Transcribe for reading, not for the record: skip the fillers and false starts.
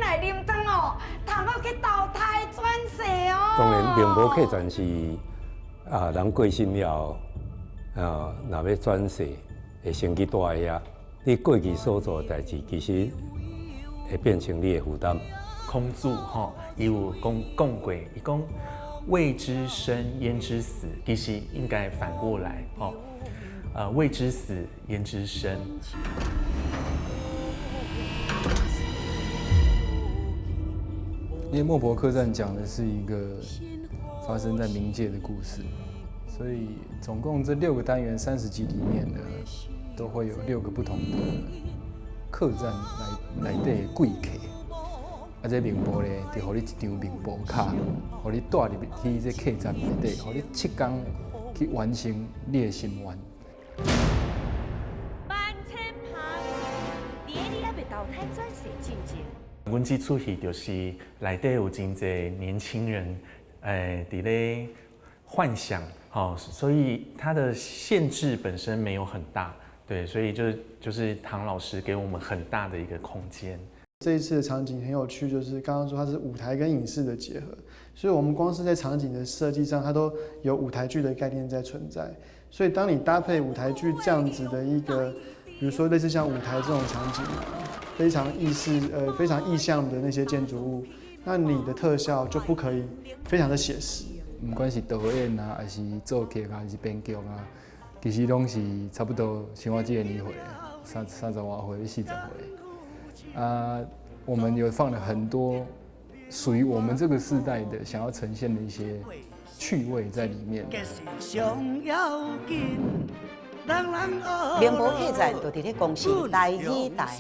來啉湯哦，通好去投胎轉世哦。當然，寧波客棧是啊，人過身了後，啊，若欲轉世，會先去蹛遐。你過去所做的代誌，其實會變成你的負擔。孔子吼，伊有講講過，伊講未知生焉知死，其實應該反過來，吼，未知死焉知生。因為孟婆客棧講的是一個發生在冥界的故事，所以總共這六個單元30集裡面呢，都會有六個不同的客棧來內底的貴客。啊，這孟婆咧，就予你一張孟婆卡，予你帶入去這客棧內底，予你7工去完成你的心願。萬千旁，你還未投胎轉世進前。阮這齣戲就是內底有真濟年輕人，佇咧幻想，吼，所以它的限制本身沒有很大，對，所以就是唐老師給我們很大的一個空間。這一次的場景很有趣，就是剛剛說它是舞台跟影視的結合，所以我們光是在場景的設計上，它都有舞台劇的概念在存在。所以當你搭配舞台劇這樣子的一個，比如說類似像舞台這種場景，非常意式非常意象的那些建築物，那你的特效就不可以非常的寫實。不管是導演啊，還是作曲啊，還是編劇啊，其實攏是差不多像我這個年歲，30外歲、40歲。啊，我們有放了很多屬於我們這個世代的想要呈現的一些趣味在裡面。寧波客棧就佇咧公視台語台。